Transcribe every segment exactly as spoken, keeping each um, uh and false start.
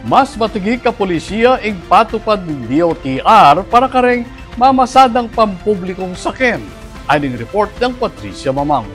Mas matigi a pulisiya ing patupad ning D O T R para kareng mamasadang pampublikung saken. Aning report nang Patricia Mamang.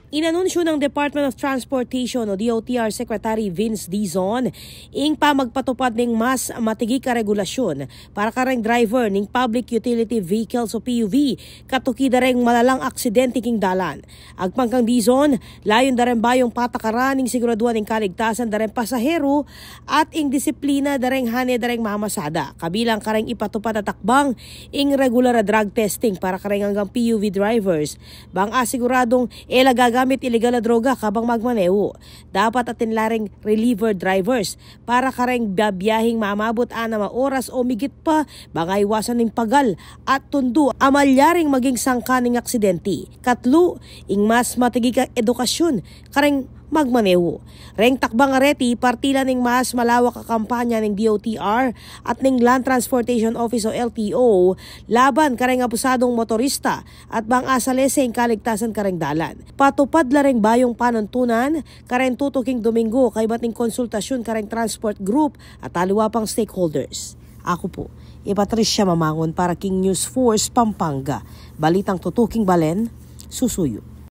Inanunsyo ng Department of Transportation o D O T R Secretary Vince Dizon ing pamagpatupad ning mas matigi a regulasyun para kareng driver ning public utility vehicles o P U V katuki da reng malalang aksidente king dalan. Agpang kang Dizon, layun da reng bayung patakaran ing siguraduan ning kaligtasan da reng pasaheru at ing disiplina da reng hane da reng mamasada. Kabilang kareng ipatupad a takbang ing regular a drug testing para kareng anggang P U V drivers bang asiguradung e la gagamit ilegal a droga kabang magmaneho. Dapat atin la reng reliever drivers para kareng bibiyahing mamabut anam a oras o migit pa bang aiwasan ing pagal at tundu a malyaring maging sangka ning aksidente. Katlu, ing mas matigi a edukasyon kareng magmaneho. Reng takbang a reti, parti la ning mas malawak a kampanya ning D O T R at ning Land Transportation Office o L T O laban kareng abusadung motorista at bang asalese ing kaligtasan kareng dalan. Patupad la reng bayung panuntunan kareng tutuking Domingo kaybat ning konsultasyun kareng transport group at aliwa pang stakeholders. Aku pu i Patricia Mamangun para king News Force Pampanga. Balitang tutuking balen, susuyu.